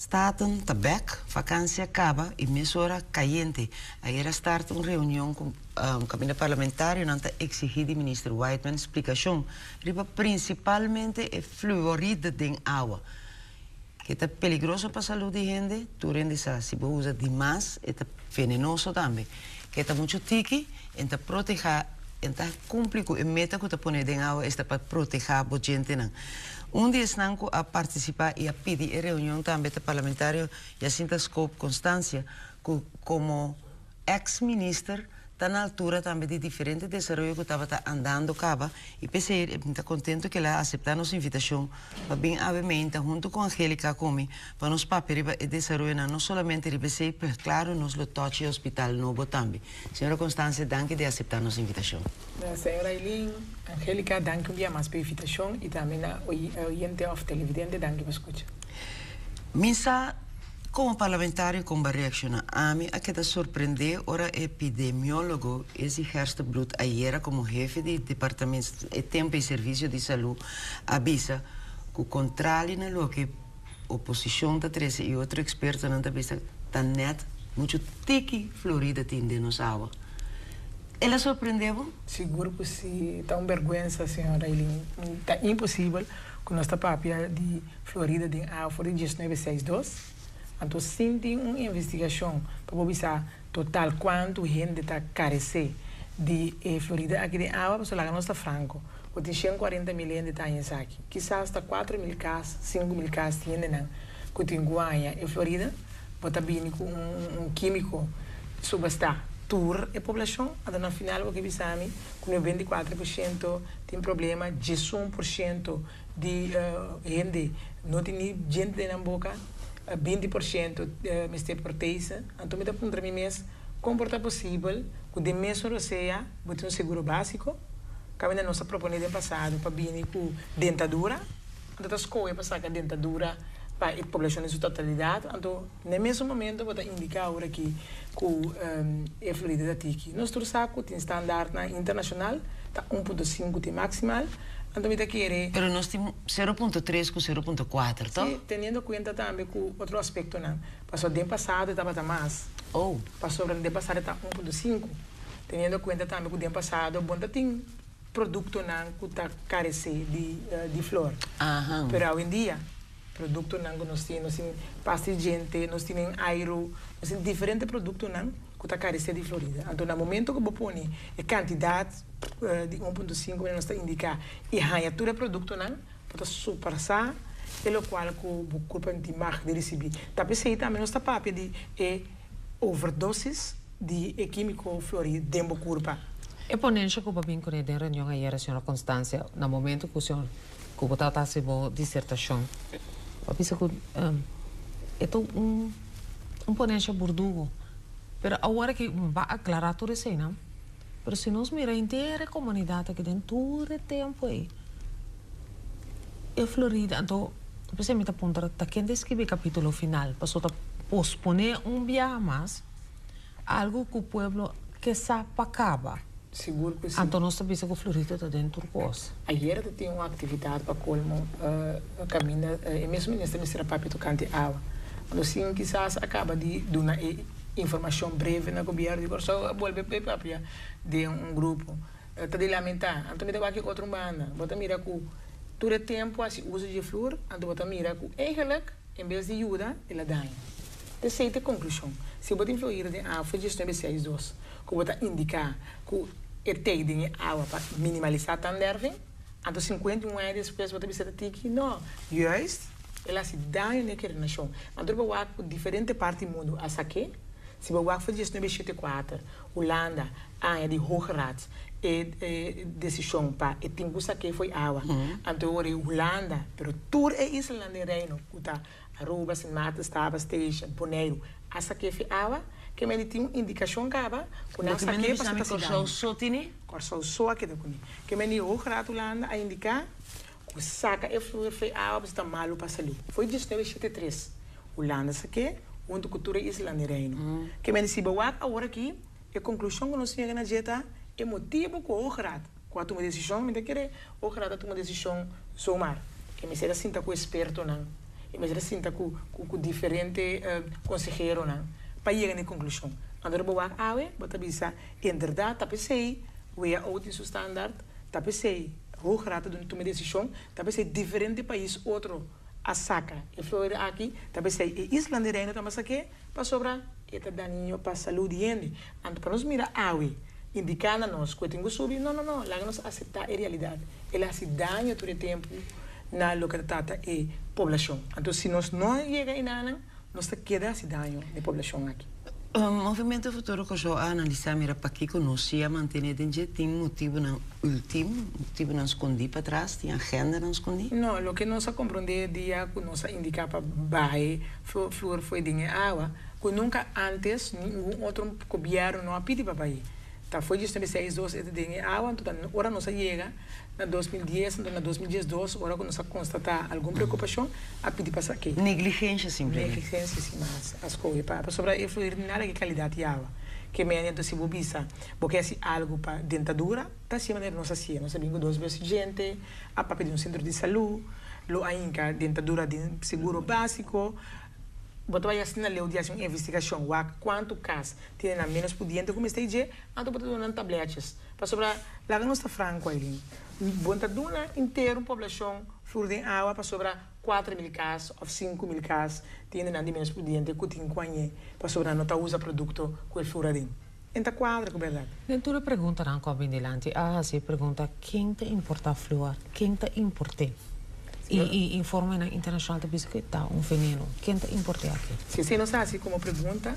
Staten ta bek, vakantie a kaba i mesora kayente. Ayer a start un reunion ku kaminda parlamentarionan ta eksigí di minister Whiteman splikashon riba prinsipalmente e fluoride den awa, ke ta peligroso pa salud di hende. Tur hende sa si bo usa dimas e ta venenoso tambe. Ke ta muchu tiki en ta protehá en ta kumpli ku e meta ku ta pone den awa esta pa protehá bo djentenan. Un di esnan ku a partisipá i a pidi e reunion tambe ta parlamentario Jacinta Scoop Constancia ku komo eks minister ta na altura tambe di diferente desaroyo ku tabata andando kaba i p'esei mi ta kontentu ku el a aseptá nos invitashon pa bin awe meinta huntu ku Angelica ku mi pa nos papia riba e desaroyonan no solamente riba esei pero klaro nos lo tòchi e hospital nobo tambe. Señora Constancia danki di aseptá nos invitashon. Señora Eileen, Angelica danki un bia mas pa e invitashon i tambe na oyente òf televidente danki pa skucha. Mi sa komo parlamentario kon bo a reakshoná. Ami a keda sorprendé ora e epidemiólogo Izzy Gerstenbluth ayera komo hefe di departamento e tempu e servisio di salú a bisa ku kontrali na loke oposishon ta trese i otro ekspertonan ta bisa ta nèt muchu tiki Florida tin den nos awa. El a sorprendé bo? Sigur ku si. Ta un bèrgwensa, señor Raylene. Ta imposibel ku nos ta papia di Florida den awa for di diesnuebe seis dos. Anto sin tin un investigashon pa bo bisa total kuantu hende ta karesé di e Florida aki den awa, pasobra laga nos ta franko, ku tin 140.000 hende ta haña esaki. Kisas ta 4000 kas, 5000 kas di hendenan ku tin ku haña e Florida. Bo ta bini ku un kímiko subastá tur e poblashon, anto na final bo ke bisa mi ku 94% tin problema, 11% di hende no tin ni djente den nan boka, 20% mester protese. Anto mi ta puntra mi mes, kon por ta posibel ku den mesun rosea bo tin un seguro básiko? Kaminda nos a proponé den pasado pa bini ku dentadura. Anto ta skohe pa saka dentadura pa e poblashon den su totalidat. Anto na e mesun momento bo ta indiká ora ki ku e Florida ta tiki. Nos tur sa ku tin standaardnan internashonal, ta 1.5 tin maksimal. Anto mi ta kere. Pero nos tin 0.3 ku 0.4, to? Si, teniendo kuenta tambe ku otro aspektonan. Pasobra den pasado e tabata mas. Oh. Pasobra den pasado e ta 1.5. Teniendo kuenta tambe ku den pasado bo no ta tin. Produktonan ku ta karesé di flor. Pero awendia produktonan ku nos tin, nos tin pasta di djente, nos tin en airu, nos tin diferente produktonan ku ta karesé di florida. Anto na momento ku bo pone e kantidat di 1.5 manera nos ta indiká i haña tur e produktonan, bo ta surpasá e lokual ku bo kurpa tin mag di risibí. Ta p'esei tambe nos ta papia di e overdosis di e kímiko florí den bo kurpa. E ponensha ku bo bin kuné den reunion ayera, señora Constancia, na momento ku señor ku bo tabata hasi bo disertashon, bo a bisa ku e ta un un ponensha burdugo. Pero awor aki bo a aklará tur eseinan. Pero si nos mira henter e komunidat aki den tur e tempu ei, e Florida, anto p'esei mi ta puntra ta ken ta skibi e kapítulo final, pasobra ta posponé un biaha mas. Algu ku pueblo ke sa pa kaba. Sigur ku si. Anto nos ta bisa ku Florito ta den tur kos. Ayera ta tin un aktividat pa kolmo kaminda e mes minister mester a papia tokante awa. Anto sin kisas a kaba di duna e informashon breve na gobièrnu di Kòrsou a bolbe p'e papia den un grupo. Ta di lamentá. Anto mi ta wak e otro banda. Bo ta mira ku tur e tempu a hasi uso dje flur, anto bo ta mira ku eigenlik. En bes di yuda, el a daña. Esei ta e konklushon. Si bo ta influir den awa for 1962, ku bo ta indiká ku e tei den e awa pa minimalisá tanderving, anto 51 aña despues bo ta bisa ta tiki? No. Juist, el a hasi daño na e kerinashon. Anto bo wak ku diferente parti di mundu a sak'é. Si bo wak for 1974, Hulanda a haña di Hoge Raad e desishon pa e tin ku sak'é fo'i awa. Anto e ora ei Hulanda, pero tur e islanan den Reino, ku ta Aruba, Sint Maarten, Saba, Statia, Boneiru, a sak'é fo'i awa. Ke men di tin un indikashon kaba ku nan sak'é pasobra ta hasi daño. Kòrsou so tini? Kòrsou so a keda kuné. Ke men di Hoge Raad Hulanda a indiká ku saka e fluor fo'i awa pasobra ta malu pa salú. Fo'i 1973 Hulanda sak'é huntu ku tur e islanan den Reino. Ke men di si bo wak awor aki, E konklushon ku nos yega na dje ta e motibu ku Hoge Raad ku a tuma desishon, mi ta kere Hoge Raad a tuma desishon zomaar. E mester a sinta ku espertonan. I mester a sinta ku ku diferente konseheronan pa yega na e konklushon. Anto bo wak awe, bo ta bisa, inderdat ta p'esei WHO tin su standaard, ta p'esei Hoge Raad ta duna tuma e desishon, ta p'esei diferente pais otro a saka e fluoride aki, ta p'esei e islanan di Reino tambe a sak'é, pasobra e ta dañino pa salú di hende. Anto pa nos mira awe, indiká na nos ku e tin ku subi, no, no, no, laga nos aseptá e realidat. El a hasi daño tur e tempu na loke ta trata e poblashon. Anto si nos no yega enanan, nos ta keda hasi daño na e poblashon aki. Movimento Futuro Kòrsou a analisá mira pakiko nos si a mantené den dje. Tin motibunan ultimo, motibunan skondí patras, tin agendanan skondí? No, loke nos a komprondé e dia ku nos a indiká pa baha e fluor fo'i den e awa, ku nunka ántes ningun otro gobièrnu no a pidi pa bai. Ta fo'i 1962 e ta den e awa, anto ta ora nos a yega na 2010, anto na 2012 ora ku nos a konstatá algun preokupashon, a pidi pa sak'é. Negligensha simplemente. Negligensha sin mas a skohe pa pasobra e fluir di nada ki kalidat di awa. Ke mende anto si bo bisa bo ke hasi algu pa dentadura, ta hasi manera nos hasié. Nos a bin ku dos bes djente, a papia di un sentro di salú, lo a hinka dentadura den seguro básiko. Bo ta bai asina leu di hasi un investigashon, wak kuantu kas tene nan ménos pudiente ku mester dje, anto bo ta duna nan tabletjes. Pasobra, laga nos ta franko, Aileen, bo ta duna inter un poblashon flur den awa pasobra 4000 kas òf 5000 kas tene nan di ménos pudiente ku tin ku añ'é pasobra nan no ta usa produkto ku e flur aden. En ta kuadra ku bèrdat. Den tur e preguntanan ku a bin dilanti a hasi e pregunta ken ta importá fluor, ken ta import'é? I i informenan internashonal ta bisa ku e ta un veneno. Ken ta import'é aki? Si esei nos hasi komo pregunta,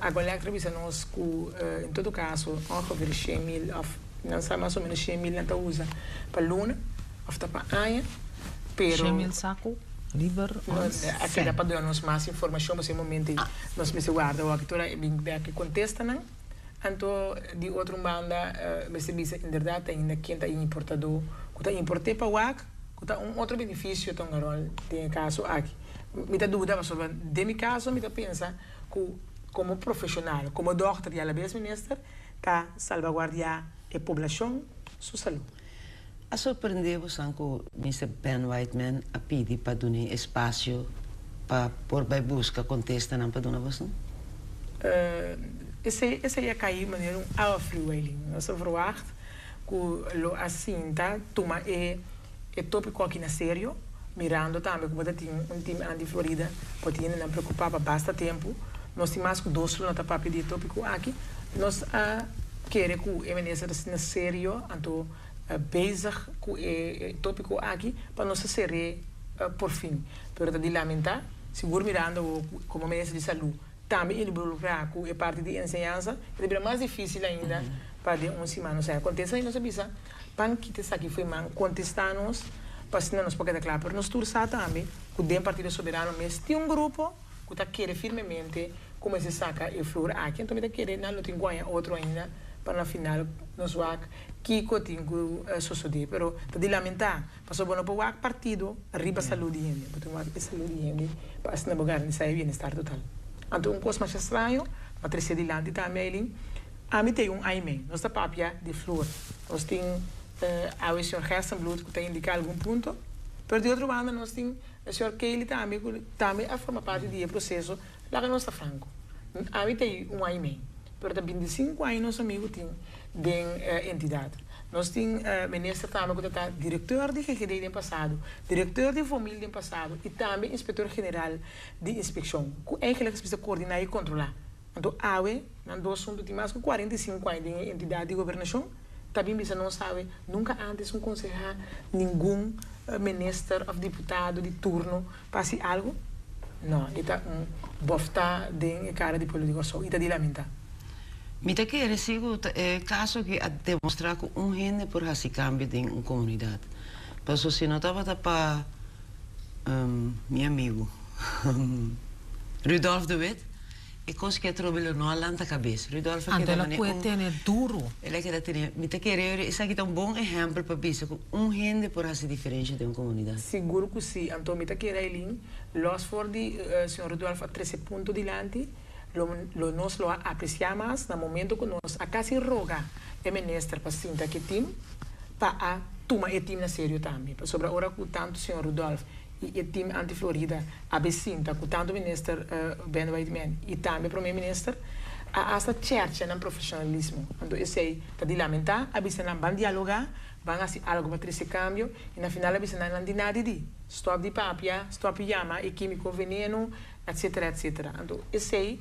Aqualectra bisa nos ku en todo kaso ongeveer 100.000 òf nan sa mas o ménos 100.000 nan ta usa pa luna òf ta pa aña, pero. 100.000 saku? Liber ons. A keda pa duna nos mas informashon pasobra e momento ei nos mester warda wak tur a bin bek e kontestanan. Anto di otro un banda mester bisa inderdat ainda ken ta e importadó ku ta import'é pa wak ku ta un otro benefisio ta hunga ròl den e kaso aki. Mi ta duda pasobra den mi kaso mi ta pensa ku komo profeshonal, komo dòkter i alabes minister ta salbaguardiá e poblashon su salú. A sorprende bosan ku Mister Ben Whiteman a pidi pa dun'é espasio pa por bai buska kontestanan pa duna bosan? Esei esei a kai manera un awa friu, Eileen. Nos a verwagt ku lo a sinta tuma e e topiko aki na serio, mirando tambe ku bo ta tin un tim anti-Florida ku a tin hendenan preokupá pa basta tempu. Nos tin mas ku dos luna ta papia di e topiko aki. Nos a kere ku e minister ta sinta serio, anto bezig ku e tópiko aki pa nos ta ser'é por fin. Pero ta di lamentá, sigur mirando awor ku komo Minister di Salú tambe involukrá ku e parti di enseñansa, e ta bira mas difísil ainda pa den un siman nos haya kontesta. I nos a bisa, Pan kita esaki fo'i man, kontestá nos pa asina nos por keda kla. Pero nos tur sa tambe ku den Partido Soberano mes tin un grupo ku ta kere firmemente ku mester saka e flor aki. Anto mi ta kere nan lo tin ku haña otro ainda pa na final nos wak kiko tin ku sosodé. Pero ta di lamentá, pasobra bo no por wak partido riba salú di hende. Bo tin wak e salú di hende pa asina bo garantisá e bienestar total. Anto un kos masha straño, ma trese dilanti tambe, Aileen, ami ta e un aimee. Nos ta papia di flor. Nos tin awe señor Gerstenbluth ku ta indiká algun punto, pero di otro banda nos tin E señor Kelly tambe cu tambe a forma parti di e proceso, laga nos ta franco. Ami ta ey un aña y mey, pero ta 25 aña nos amigo tin den entidad. Nos tin minister tambe cu ta ta director di GGD den pasado, director di Vomil den pasado y tambe inspector general di inspeccion, cu eigenlijk a bisa coordina y controla. Anto awe nan dos hunto tin mas cu 45 aña den e entidad di gobernacion. Ta bin bisa nos awe, nunca antes un conseha ningun minister of diputado di turno pa haci algo? No, e ta un bofta den e cara di pueblo di Corsou y ta di lamenta. Mi ta kere si cu ta e caso aki a demostra cu un hende por haci cambio den un comunidad. Paso si no tabata pa mi amigo Rudolf de Wit, E kos ke atrobe lo no a lanta kabes. Rudolf a Anto keda el a manera kue un. tene duru. El a keda tene. Mi ta kere ora esaki ta un bon ehèmpel pa bisa ku un hende por hasi diferensha den un komunidat. Sigur ku si. Anto mi ta kere Aileen, los for di señor Rudolf a trese punto dilanti, lo lo nos lo a apresiá mas na momento ku nos a kasi roga e minister pa sinta ku e tim pa a tuma e tim na serio tambe. Pasobra ora ku tantu señor Rudolf. i e team anti-Florida a bin sinta ku tantu minister Ben Whiteman i tambe prome minister a asta chèrchè nan profeshonalismo. Anto esei ta di lamentá. A bisa nan ban dialogá, ban hasi algu pa trese kambio i na final a bisa nan nan di nada di stòp di papia, stòp yama e kímiko veneno, etsetera etsetera. Anto esei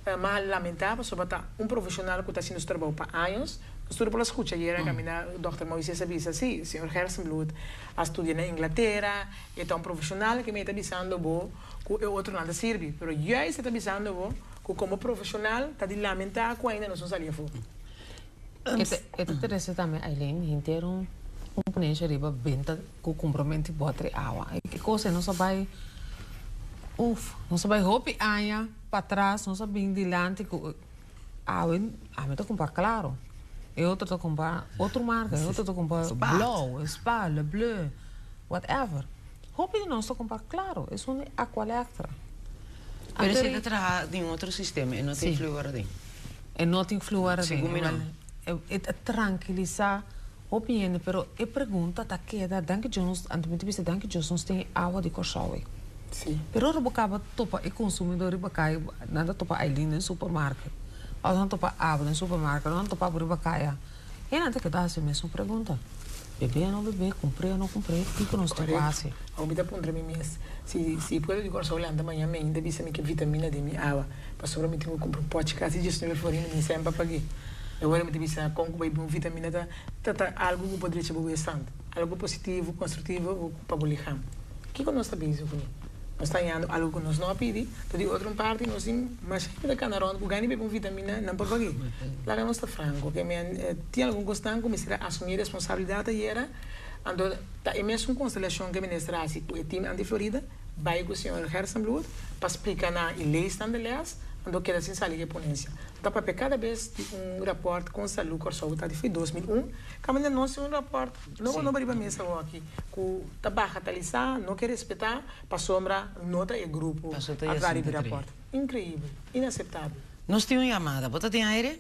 m'a lamentá pasobra ta un profeshonal ku ta hasiendo su trabou pa años. Nos tur por a skucha ayera kaminda dòkter Moises a bisa, sí, señor Gerstenbluth a studia na Inglatera, e ta un profeshonal ke mi ta bisando bo ku e otronan ta sirbi, pero juist e ta bisando bo ku komo profeshonal ta di lamentá ku ainda nos no sali afó. E ta trese tambe Aileen henter un ponensha riba benta ku kumpramentu di bòter di awa. E kos ei nos a bai, uf, nos a bai hopi aña patras, nos a bin dilanti ku Awe ami ta kumpra Claro, e otro ta kumpra otro marka, e otro ta kumpra Blauw, Spa, Le Bleu, whatever. Hopi di nos ta kumpra Claro, esun di Aqualectra. Pero esei ta traha den otro sistema, e no tin fluor aden. E no tin fluor aden. Segun mi no. E ta trankilisa hopi hende, pero e pregunta ta keda, danki Dios nos, anto mi ta bisa danki Dios nos tin e awa di Kòrsou ei. Sí. Pero ora bo kaba topa e konsumidó riba kaya, nan ta topa Aileen den supermarket, òf nan topa Abel den supermarket, òf nan topa bo riba kaya, e nan ta keda hasi e mesun pregunta, Bebé o no bebé, kumpré o no kumpré, kiko nos tin ku hasi? Awor mi ta puntra mi mes, si si pueblo di Kòrsou lanta maña mainta bisa mi ke vitamina den mi awa, pasobra mi tin ku kumpra un pòchi kasi diesnuebe florin mi semper a pag'é. E ora mi ta bisa kon ku bai bin un vitamina ta ta ta algu ku por drecha bo westand, algu positivo, konstruktivo pa bo licham. Kiko nos ta bezig kuné? Nos ta hañando algu ku nos no a pidi, pero di otro parti nos tin masha hende ta kana rònt ku gana di bebe un vitamina nan por pag'é. Laga nos ta franko, ke men tin algun kosnan ku mester a asumí responsabilidat ayera, anto ta e mesun konstelashon ku e minister a hasi ku e tim anti-Florida, bai ku señor Gerstenbluth pa splika nan e leisnan di les, anto keda sin sali di e ponensia. Ta papia kada bes di un rapòrt kon Salú Kòrsou ta di foi 2001, kaminda nos tin un rapòrt nobo nobo riba mesa awoki ku ta bagatalisá, no ke respetá pasobra no ta e grupo a traha riba e rapòrt. Inkreibel, inaseptabel. Nos tin un yamada. Bo ta den aire?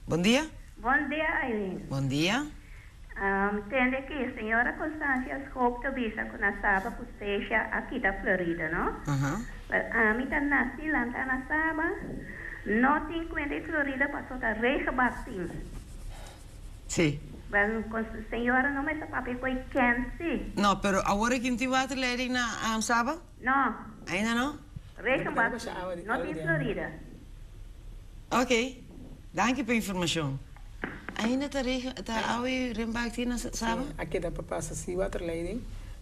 Bon dia. Bon dia Aileen. Bon dia. Tende aki, señora Constancia Schoop ta bisa cu na Saba cu Stacia a kita Florida, no? Wel, ami ta naci lanta na Saba, no tin cuenta di Florida paso ta regenbak tin. Si. Wel, señora no mester papia cu e ken si. No, pero awor aki no tin waterleiding na Saba? No. Ainda no? Regenbak no tin Florida. Ok, danki pa informacion. Ainda ta regen, ta awe renbak tin na Saba? Si, a keda pa pasa si waterleiding,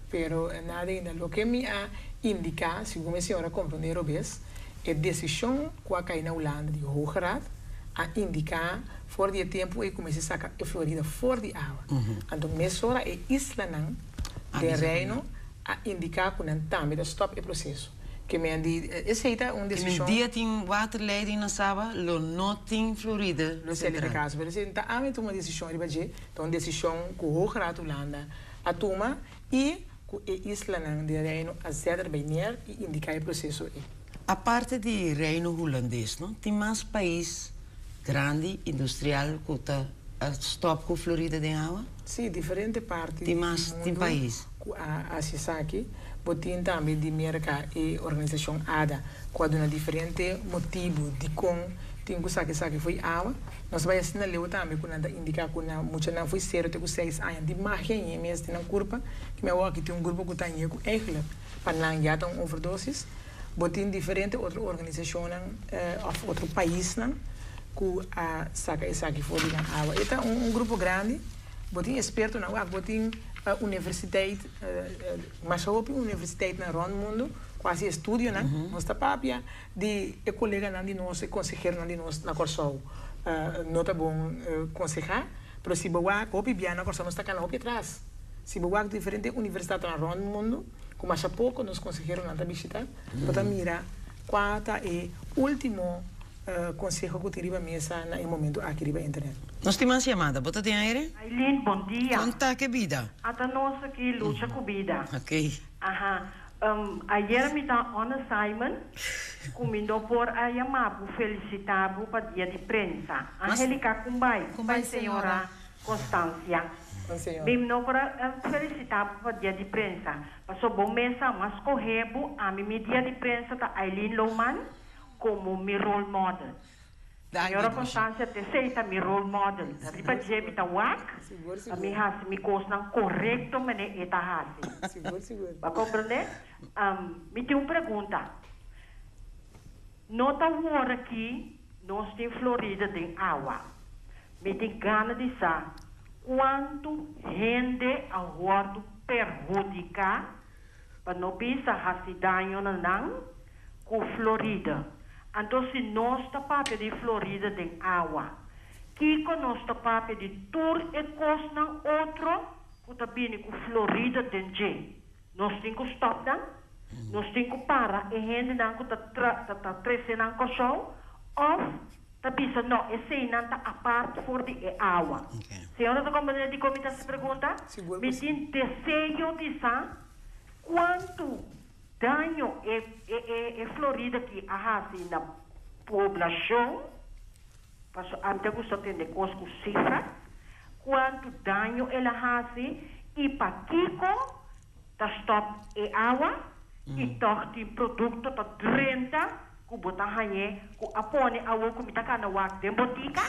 pero nada ainda. Loke mi a indica, segun e señora comprende robes, e decision cu a cay na Hulanda di Hoge Raad a indica for di e tempo ey cu mester saca e Florida for di awa. Anto mesora e islanan den Reino a indica cu nan tambe ta stop e proceso. Ke men di esey ta un decision. Ke men dia tin waterleiding na Saba lo no tin Florida Lo sali di caso pero esey ta ami tuma decision riba dje ta un decision cu Hoge Raad Hulanda a tuma y cu e islanan den Reino a zet erbij neer y indica e proceso ey. Aparte di Reino Hulandes no tin mas pais grandi industrial cu ta a stop cu Florida den awa? Sí, diferente parti Tin mas di tin mundu pais. cu a haci esaki. Bo tin tambe di Merca e organisacion ada cu a duna diferente motibu dicon tin cu saca esaki fo'i awa. Nos bai asina leu tambe cu nan ta indica cu nan muchanan fo'i cero te cu seis aña di magia ñe mes den nan curpa. Ki mi awor aki tin un grupo cu ta ñe cu eigenlijk pa nan ya ta un overdosis. Bo tin diferente otro organisacionnan of otro paisnan cu a saca esaki for di nan awa. E ta un grupo grandi. Bo tin expertonan wak, bo tin universiteit, masha hopi universiteitnan rond mundo cu haci estudionan. Nos ta papia di e coleganan di nos, e conseheronan di nos na Corsou no ta bon conseha, pero si bo wak hopi bia na Corsou nos ta cana hopi atras. Si bo wak diferente universidatnan rond mundo cu masha poco nos conseheronan ta bishita, bo ta mira cua ta e ultimo Conseho cu tin riba mesa na e momento aki riba internet. Nos tin mas yamada. Bo ta den aire? Aileen, bon dia. Con ta ke bida? Ata nos aki lucha cu bida. Ok. Aha. Ayer mi ta on assignment cu mi no por a yama bo felicita bo pa dia di prensa. Angelica, con bai? Con bai, señora. Constancia. Kon señor. Mi no por a felicita bo pa dia di prensa, paso bo mesa m'a scoge bo, ami mi dia di prensa ta Aileen Lohman como mi role model. Danki, Señora Dushi. Constancia t'esey ta mi role model, riba dje mi ta wak Sigur, pa mi sigur. haci mi cosnan corecto mane e ta haci. Sigur, sigur. Bo a comprende? Mi tin un pregunta. No ta wor aki nos tin Florida den awa. Mi tin gana di sa cuantu hende a wordo perhudica, pa no bisa haci daño na nan, cu Florida. Anto si nos ta papia di Florida den awa, kico nos ta papia di tur e cosnan otro cu ta bini cu Florida den dje? Nos tin ku stòp nan? Nos tin ku para e hendenan ku ta ta ta trese nan Kòrsou? Òf ta bisa nò, eseinan ta apart for di e awa? Señora ta komprendé dikon mi ta hasi pregunta? Sigur Mi ku si. tin deseo di sa kuantu daño e e e e Florida ki a hasi na poblashon, paso ami ta gusta tende kos ku sifra, kuantu daño el a hasi i pakiko ta stòp e awa i tòg tin produkto ta drenta ku bo ta hañ'é ku a pone awor ku mi ta kana wak den botika.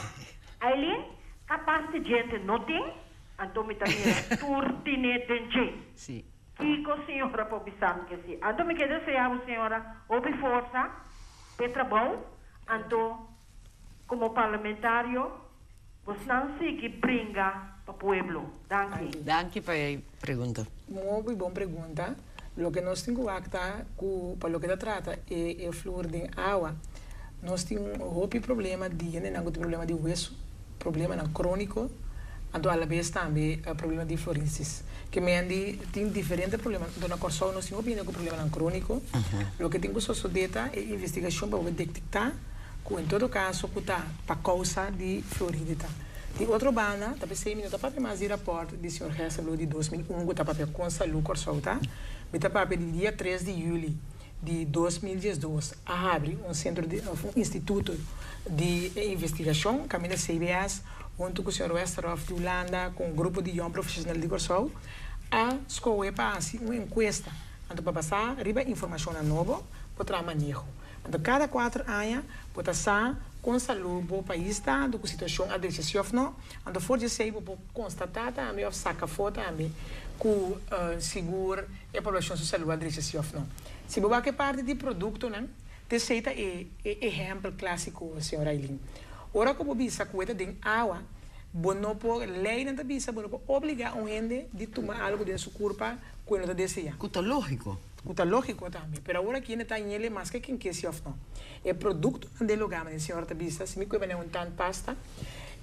Aileen, kapas di djente no tin, anto mi ta mira tur tine den dje. Sí. Kiko señora por bisa mi ke si? Anto mi ke desea bo señora hopi forsa p'e trabou, anto Como parlamentario bosnan sigui bringa pa pueblo. Danki. Danki pa e pregunta. Muy bon pregunta. Loke nos tin cu wak ta cu pa loke ta trata e e fluor den awa, nos tin hopi problema di hendenan cu tin problema di hueso, problemanan cronico, anto alabes tambe problema di fluorisis. Ke mendi tin diferente problema. Anto na Corsou nos tin hopi hende cu problemanan cronico. Loke tin cu sosode ta e investigacion pa bo detecta ku en todo kaso ku ta pa kousa di Floridita. Di otro banda, ta p'esei mi no ta papia mas di rapòrt di señor Hesselbloed di 2001 ku ta papia kon salú Kòrsou ta. Mi ta papia di dia 3 di yüli di 2012 a habri un sentro di òf un instituto di investigashon kaminda CBS huntu ku señor Westerhof di Hulanda ku un grupo di yòn profeshonal di Kòrsou a skohe pa hasi un enkuesta anto pa basá riba informashonnan nobo por traha maneho. Anto kada kuater aña bo ta sa kon salú bo pais ta, anto ku situashon a drecha si òf no. Anto for di esei bo por konstatá tambe òf saka afó tambe ku sigur e poblashon su salú a drecha si òf no. Si bo wak e parti di produktonan, ta esei ta e e ehèmpel klásiko, señor Ailin. Ora ku bo bisa ku e ta den awa, bo no por, leinan ta bisa bo no por obligá un hende di tuma algu den su kurpa ku e no ta deseá. Ku ta lógiko. Ku ta lógiko tambe. Pero awor aki hende ta ñele maske ken ke si òf no. E produktonan den lugá manera e señora ta bisa, si mi kue manera un tandpasta,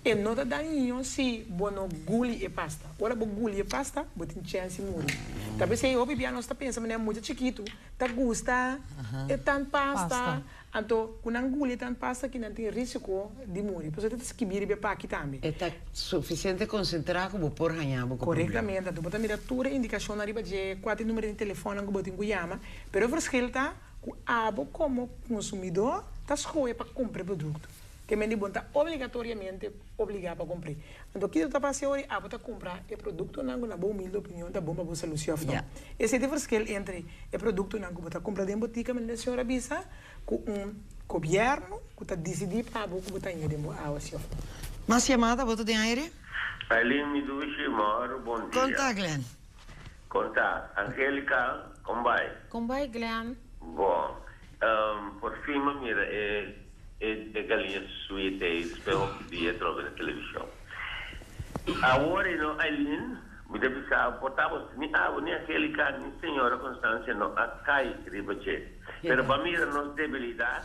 e no ta daño si bo no guli e pasta. Ora bo guli e pasta, bo tin chèns di muri. Ta p'esei hopi bia nos ta pensa manera mucha chikitu ta gusta e tandpasta. Anto, ku nan guli e tandpasta aki nan tin risiko di muri. Pasobra ta skibí riba e paki tambe. E ta sufisiente konsentrá ku bo por haña bo ku problema. Korektamente. Anto bo ta mira tur e indikashonnan riba dje, kua ta e numero di telefònnan ku bo tin ku yama. Pero e verschil ta ku abo komo konsumidó ta skohe pa kumpra e produkto. Te men di bo no ta obligatoriamente obligá pa kumpr'é. Anto kiko ta pasa ora abo ta kumpra e produktonan ku na bo humilde opinion ta bon pa bo salú si òf no? Esei ta e verschil entre e produktonan ku bo ta kumpra den botika, manera e señor a bisa, ku un gobièrnu ku ta disidí pa bo ku bo ta haña den bo awa si òf no. Mas yamada, bo ta den aire? Aileen mi dushi mor bon dia. Kon ta Glenn? Kon ta Angelica kon bai? Kon bai Glenn? Bon por fin m'a mira e e galiña sweet ei despues hopi dia trobe na television. Awor ei no Aileen mi ta bisa bo por ta bo ni abo ni Angelica ni señora Constancia no a cay riba dje pero bo a mira nos debilidad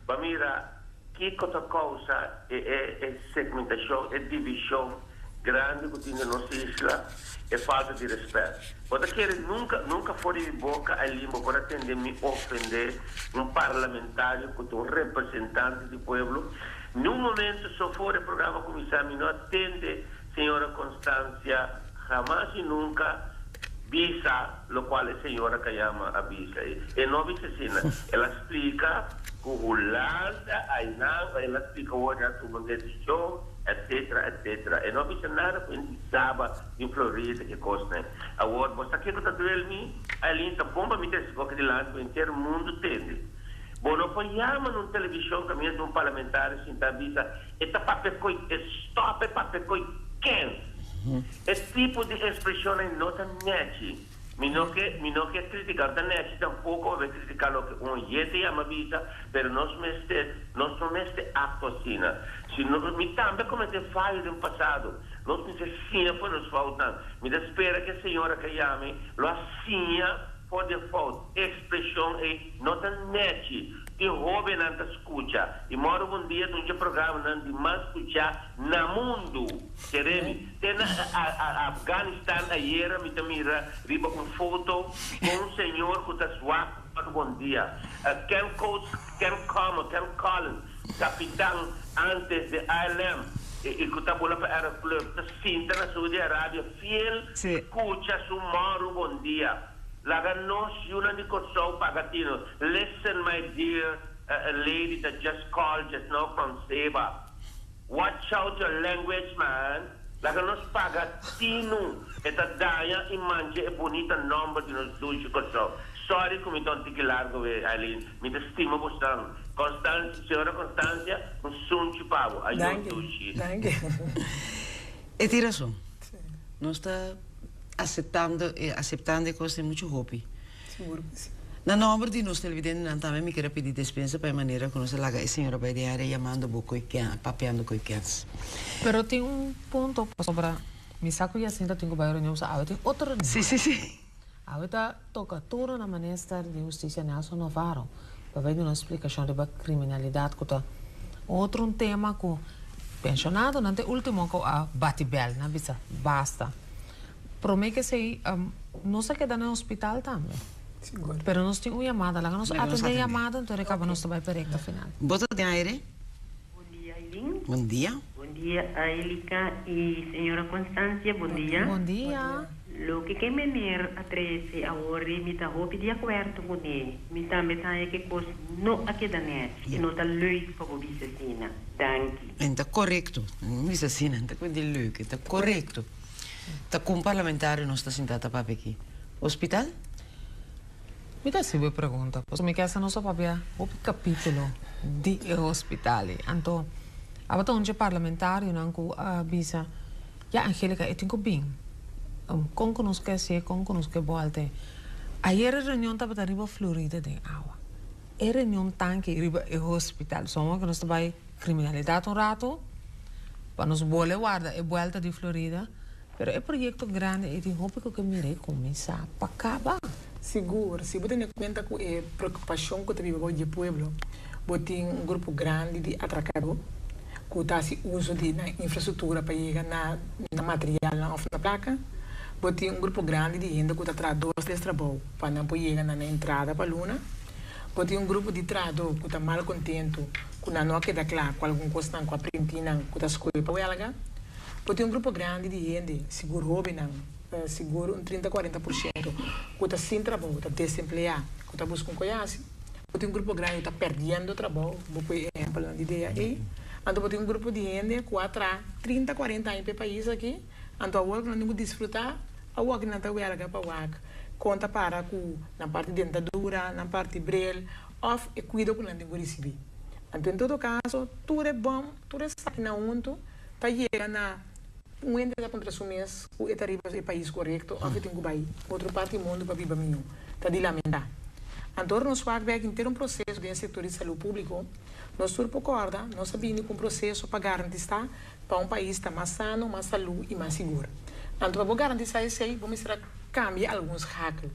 bo a mira kico ta causa e e segmentacion e division grandi cu tin den nos isla e falta di respet. Bo ta kere nunca, nunca for di mi boca Aileen bo por a tende mi ofende un parlamentario cu ta un representante di pueblo. Niun momento so for e programa cuminsa mi no a tende señora Constancia jamas y nunca bisa locual e señora Cayama a bisa. E no a bisa asina. El a splica cu Hulanda aynan, el a splica awor nan a tuma un decision. etc. Etc. E no a bisa nada ku hende di Saba, di Florida, ke kosnan. Awor, bo sa kiko ta duel mi? Aileen, ta bon pa mi trese koki dilanti pa henter mundu tende. Bo no por yama na un televishon kaminda tin un parlamentario sinta a bisa e ta papia koe e stòp e papia koe kens. E tipo di ekspreshonnan ei no ta nèchi. Mi no ke mi no ke critica, no ta nechi tampoco pa critica loke un oyente yama bisa, pero nos mester, nos no mester actua asina. Si no, mi tambe a comete fayo den pasado, nos mester siña for nos foutnan. Mi ta spera ke señora ke yami lo a siña for di e fout. E expresion ei no ta nechi. Tin hobennan ta scucha y moro un dia ta un dje programanan di mas scucha na mundu. Kere mi. Te na Afganistan ayera mi ta mira riba un foto con un señor cu ta zwak pa bon dia. Ken Coates, Ken Common, Ken Collins, capitan antes di ILM y cu ta bula pa Aeroclub, ta sinta na Saudi Arabia fiel scucha su moro bon dia. Laga nos yunan di Kòrsou paga tino. Listen my dear lady that just called just now from Seba. Watch out your language man. Laga nos paga tinu. E ta daña y mancha e bunita nomber di nos dushi Kòrsou. Sorry ku mi ta un tiki largo we Eileen. Mi ta stima bosnan. Constancia, señora Constancia, un sunchi pa bo. Ayo dushi. Danki. E tin rason. Nos ta aceptando e aceptando e cos den mucho hopi. Seguro cu si. Na nomber di nos televidentenan tambe mi kier a pidi despensa pa e manera cu nos a laga e señora bay den area yamando bo coy ken papiando coy kens. Pero tin un punto pasobra mi sa cu Jacinta tin cu bay reunion so awe tin otro reunion. Si si si. Awe ta toca turno na Minister di Husticia Nelson Navarro pa bay duna un splicacion riba criminalidad cu ta otro un tema cu pensionadonan ta e ultimo cu a bati bel, nan a bisa basta. Prome cu esey nos a keda na e hospital tambe. Sigur. Pero nos tin un yamada, laga nos Laga nos atende e atende. yamada enton recaba nos ta bay pa e recta final. Bo ta den aire? Bon dia Aileen. Bon dia. Bon dia Aelica y señora Constancia, bon dia. Bon dia. Loke ke meneer a trece awor di mi ta hopi di acuerdo cune. Mi tambe ta haña ke cos no a keda net y no ta leuk pa bo bisa asina. Danki. En ta corecto. No bisa asina, en ta cu di leuk, e ta corecto. Ta cu un parlamentario nos ta sinta ta papia aki. Hospital? Mi ta hasi bo e pregunta, pasobra mi ke hasta nos a papia hopi capitulo di e hospital ei. Anto, tabata un dje parlamentarionan cu a bisa, Ya Angelica, e tin cu bin. Con cu nos ke hacié, con cu nos ke bolta. Ayer e reunion tabata riba Florida den awa. E reunion tanki riba e hospital. Somo cu nos ta bay criminalidad un rato, pa nos bole warda e buelta di Florida. Pero e proyecto grandi ei tin hopi cu ke mira e cuminsa pa caba. Sigur, si bo tene cuenta cu e preocupacion cu ta biba bou dje pueblo, bo tin un grupo grandi di atracador cu ta haci uso di nan infrastructura pa yega na nan materialnan of na placa. Bo tin un grupo grandi di hende cu ta traha dos tres trabou pa nan por yega na nan entrada pa luna. Bo tin un grupo di trahador cu ta mal contento cu nan no a keda cla cu algun cosnan cu a printi nan cu ta scohe pa welga. Bo tin un grupo grandi di hende, sigur hobennan, sigur un trinta kuarenta por shento, ku ta sin trabou, ta desempleá, ku ta buska un koyasi. Bo tin un grupo grandi ku ta pèrdiendo trabou, bo pui ehèmpelnan di dea ei. Anto bo tin un grupo di hende ku a traha trinta kuarenta aña pa e pais aki, anto awor ku nan tin ku disfrutá, awor ki nan ta wèlga pa wak kon ta para ku nan parti dentadura, nan parti bril òf e kuido ku nan tin ku risibí. Anto en todo kaso tur e bòm, tur esakinan huntu ta yega na un hende ta puntra su mes ku e ta riba e pais korekto òf e tin ku bai otro parti mundu pa biba mihó. Ta di lamentá. Anto ora nos wak bek henter un proseso den e sektor di salú públiko, nos tur por kòrda nos a bini ku un proseso pa garantistá pa un pais ta mas sano, mas salú i mas sigur. Anto pa bo garantistá esei bo mester a kambia algun schakel.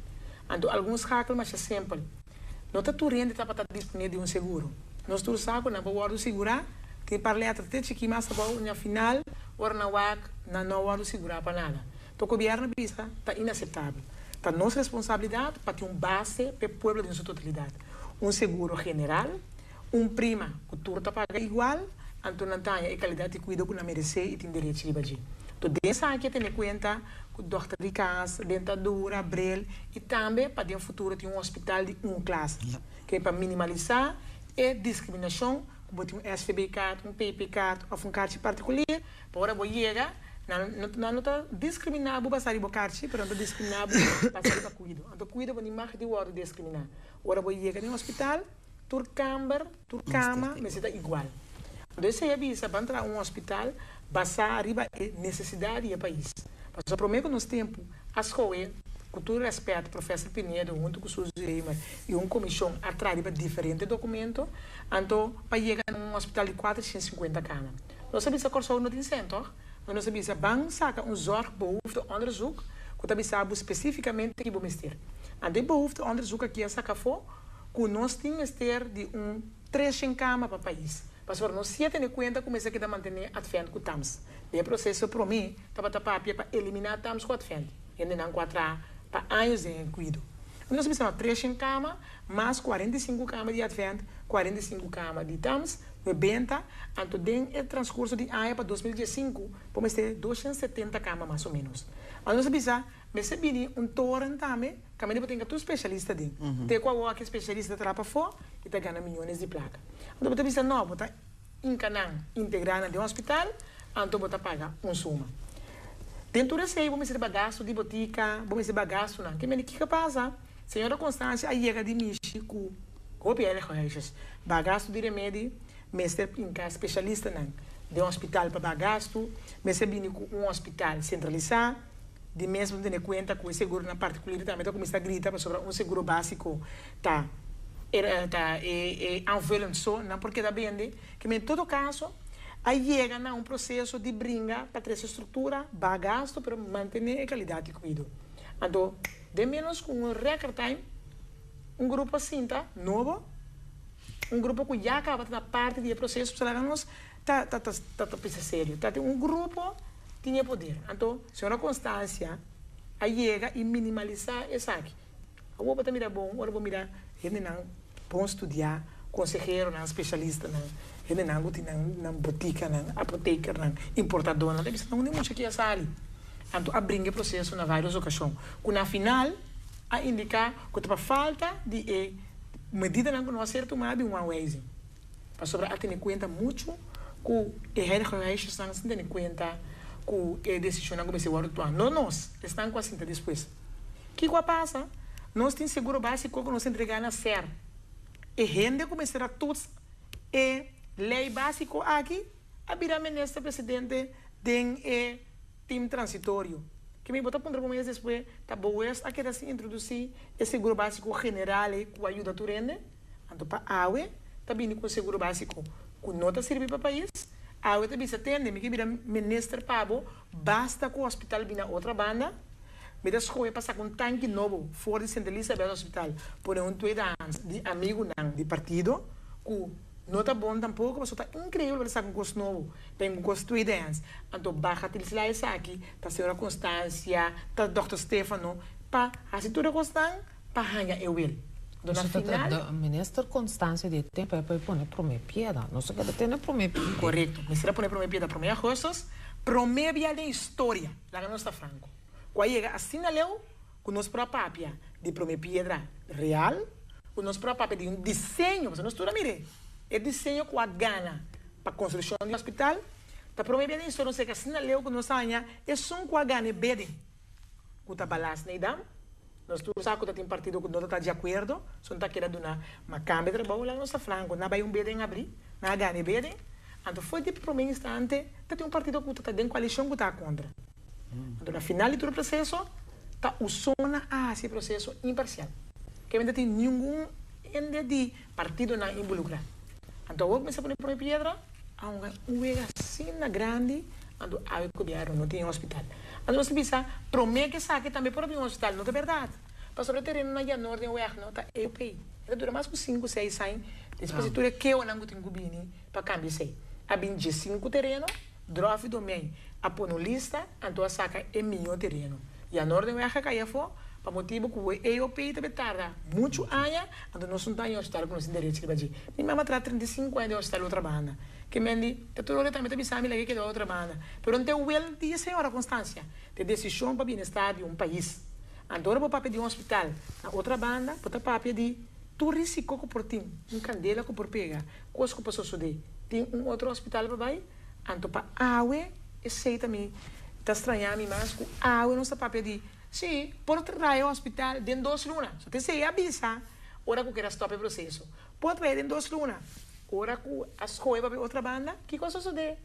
Anto algun schakel masha simpel. No ta tur hende tabata disponé di un seguro. Nos tur sa ku nan por wòrdu sigurá, tin par letra te chikí mas abou, na final ora nan wak nan no a wòrdu sigurá pa nada. To gobièrnu a bisa ta inaseptabel. Ta nos responsabilidat pa tin un base p'e pueblo den su totalidat. Un seguro general, un prima ku tur ta paga igual, anto nan ta haña e kalidat di kuido ku nan meresé i tin derechi riba dje. To den esaki a tene kuenta ku dòkter di kas, dentadura, bril i tambe pa den futuro tin un hospital di un klas, ke pa minimalisá e diskriminashon. ku bo tin un SVB-kaart, un PP-kaart òf un karchi partikulier, pa ora bo yega, nan no nan no ta diskriminá bo basá riba bo karchi, pero nan ta diskriminá bo basá riba kuido. Anto kuido bo ni mag di wòrdu diskriminá. Ora bo yega den hospital, tur kamber, tur kama mester ta igual. Anto esei a bisa ban traha un hospital basá riba e nesesidat di e pais. Pasobra promé ku nos tempu a skohe, ku tur rèspèt, Professor Pinedo huntu ku Suzy Raymer i un komishon a traha riba diferente dokumento, anto pa yega na un hospital di 450 kama. Nos a bisa Kòrsou no tin sèn tòg? Anto nos a bisa ban saka un zorgbehoefteonderzoek ku ta bisa bo spesífikamente ki bo mester. Anto e behoefteonderzoek aki a saka afó ku nos tin mester di un 300 kama pa pais. Pasobra nos si a tene kuenta ku mester keda mantené Advent ku Tams. Den e proseso promé tabata papia pa eliminá Tams ku Advent, hendenan ku a traha pa años den e kuido. Nos a bisa no 300 kama mas 45 kama di Advent, 45 kama di Tams, no e benta, anto den e transkurso di aña pa 2015 por mester 270 kama mas o ménos. Anto nos a bisa mester bini un toren tambe kaminda bo tin tur spesialista den. Te ku awor aki spesialista ta traha pafó i ta gana miyones di plaka. Anto bo ta bisa no, bo ta hinka nan, integrá nan den hospital, anto bo ta paga un suma. Den tur esei bo mester bagastu di botika, bo mester bagastunan. Ke mende kiko pasa? Señora Constancia a yega di mishi ku hopi heilighuisjes. Bagastu di remedi mester hinka spesialistanan den hospital pa bagastu, mester bini ku un hospital sentralisá. Di mes bo tene kuenta ku e seguronan partikulir tambe ta kuminsá grita pasobra un seguro básiko ta ta e aanvullend so nan por keda bende. Ke men todo kaso a yega na un proseso di bringa pa trese struktura, baha gasto pero mantené e kalidat di kuido. Anto den ménos ku un record time un grupo a sinta nobo, un grupo ku ya kaba ta parti di e proseso pasobra laga nos ta ta ta pensa serio. Ta tin un grupo tin e poder. Anto señora Constancia a yega y minimalisa esaki. Awor bo ta mira bon ora bo mira hendenan bon studia, conseheronan, specialistanan, hendenan cu tin nan nan botikanan, apotekernan, importadornan ta bisa nan unda e mucha aki a sali. Anto a bringa e proceso na varios ocasion cu na final a indica cu ta pa falta di e medidanan cu no a ser tuma di un aanwijzing. Pasobra a tene kuenta muchu ku e Heilige Huisjesnan sin tene kuenta ku e desishonnan ku mester wòrdu tumá. No nos, esnan ku a sinta despues. Kiko a pasa? Nos tin seguro básiko ku nos a entregá na ser. E hende ku mester a toets e lei básiko aki a bira minister presidente den e tim transitorio. Ke mi bo ta puntra bo mes despues, ta boes a keda sin introdusí e seguro básiko general ei ku a yuda tur hende? Anto pa awe ta bini ku un seguro básiko ku no ta sirbi pa pais, awe ta bisa tende mi ke bira minister pa bo, basta ku hospital bini na otra banda, mi ta skohe pa saka un tanki nobo for di Sint Elisabeth Hospital pone un tweedehands di amigunan di partido ku no ta bon tampoko pasobra ta inkreibel pa ta saka un kos nobo pa un kos tweedehands anto baha tilsla esaki ta señora Constancia ta Dòkter Stefano pa hasi tur e kosnan. Pa haña e wil. Anto na final. Minister Constancia di e tempo ei por pone prome piedra. Nos a keda tene prome piedra. Korekto. Mester a pone prome piedra prome augustus. Prome bia den historia, laga nos ta franko, ku a yega asina leu ku nos por a papia di prome piedra real, ku nos por a papia di un diseño, pasobra nos tur a mir'é, e diseño ku a gana pa konstrukshon di hospital, ta prome bia den historia nos a yega asina leu ku nos a haña esun ku a gana e bidding. Ku ta balas na e dam. Nos tur sa ku ta tin partido ku no ta ta di akuerdo, so no ta keda duna. Ma kambia trabou laga nos ta franko, na bai un beden abri, na a gana e beden. Anto for di prome instante ta tin un partido ku ta ta den koalishon ku ta a kontra. Anto na final di tur e proseso ta usona a hasi e proseso imparsial. Ke no ta tin ningun hende di partidonan inbolukrá. Anto awor kuminsá pone prome piedra. A hunga un wega asina grandi, anto awe gobierno no tin hospital. Anto nos ta bisa, prome ke esaki tambe por a bin hospital, no ta berdad. Pasobra e tereno na Janoordenweg no ta EOP. E ta dura mas ku sinku, seis aña, despues di tur e keonan ku tin ku bini pa kambia esei. A bin diesinku tereno, Drofi Domei a pone un lista, anto a saka e mihó tereno. Janoordenweg a kai afó pa motibu ku e EOP ta be tarda muchu aña, anto nos no ta haña hospital ku nos tin derecho riba dje. Mi mama traha 35 aña den hospital otra banda. Ke men di, ta tur ora tambe ta bisa mi laga e keda otra banda. Pero no ta e wel di e señora Constancia, ta e desishon pa bienestar di un pais. Anto ora bo papia di un hospital na otra banda, bo ta papia di. Tur risiko ku por tin, un kandela ku por pega, kos ku por sosodé, tin un otro hospital pa bai? Anto pa awe esei ta mi ta strañá mi mas ku awe nos ta papia di, sí, por traha e hospital den dos luna. So t'esei a bisa ora ku keda stòp e proseso. Por traha den dos luna. Ora ku a skohe pa bai otra banda, kiko a sosodé?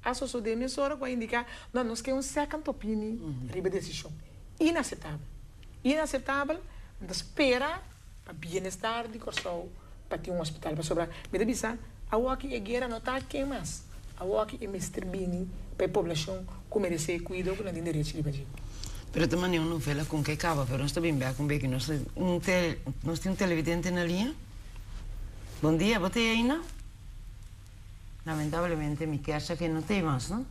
A sosodé mesora ku a indiká, no, nos ke un second opinion riba e desishon. Inaseptabel. Inaseptabel, mi ta spera pa bienestar di Kòrsou pa tin un hospital pasobra mi ta bisa awoki e guera no ta ken mas, awoki e mester bini pa e poblashon ku meresé e kuido ku nan tin derechi riba dje. Pero ta manera un novela kon ke kaba pero nos ta bin bek un beki nos ta un tel nos tin un televidente na liña bon dia bo ta ei aina? Lamentablemente mi kier sa ke no ta ei mas no.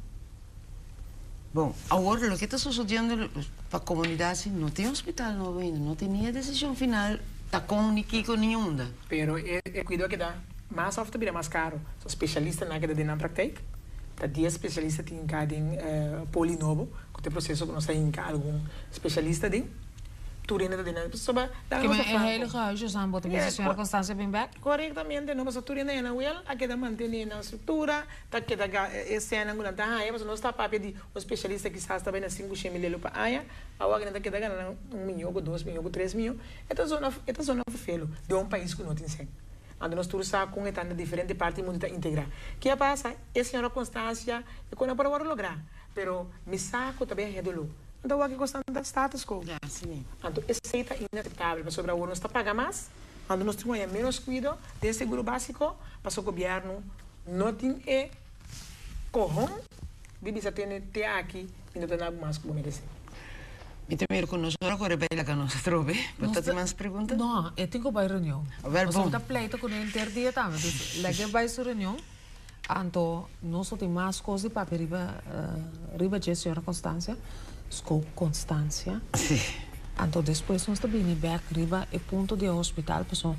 Bon awor loke ta sosodiendo pa komunidat si no tin hospital nobo ainda no tin ni e desishon final ta kon ni kiko ni unda. Pero e kuido a keda mas of ta bira mas karo. So spesialistanan a keda den nan praktijk. Ta dies spesialista tin hinká den poli nobo ku ta e proseso ku nos ta hinka algun spesialista den. Tur hende ta den nan pasobra Ke men e heilige huisjes nan bo ta bisa señora Constancia bin bek? Korektamente no, pasobra tur hende na wel a keda mantené nan struktura, ta keda e sènnan ku nan ta haña, pasobra nos ta papia di un spesialista kisas ta bai na sinku shen mil elo pa aña, awor nan ta keda gana nan un miñó ku dos miñó ku tres miñó, e ta zona e ta zona felo den un pais ku no tin sèn. Anto nos tur sa kon e ta na diferente parti di mundu ta integrá. Ke a pasa? E señora Constancia e kon a por a wòrdu lográ, pero mi sa ku ta bin haña doló. Anto awor kiko ta status quo? Anto esei ta inaseptabel pasobra awor nos ta paga mas. Anto nos tin ku haña ménos kuido den seguro básiko pasobra gobièrnu no tin e kohon di bisa tene te aki i no ta duna bo mas ku bo meresé. Mi ta mira ku nos ora kore bai laga nos atrobe. Bo ta tin mas pregunta? No, e tin ku bai reunion. Awèl bon. Pasobra mi ta pleita ku nan henter dia tambe. Dus laga e bai su reunion. Anto nos lo tin mas kos di papia riba riba dje señora Constancia. Scope Constancia. Sí. Anto despues nos ta bini bek riba e punto di e hospital paso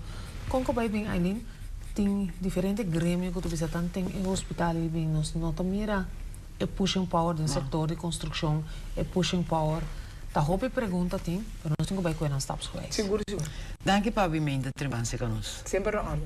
kon ku bai bin Aileen tin diferente gremio ku ta bisa tan ten e hospital ei bin nos no ta mira e pushing power den sector di construccion e pushing power ta hopi pregunta tin pero nos tin ku bai kue nan stapsgewijs. Sigur sigur. Danki pabi meinta trebanse ka nos. Semper na orde.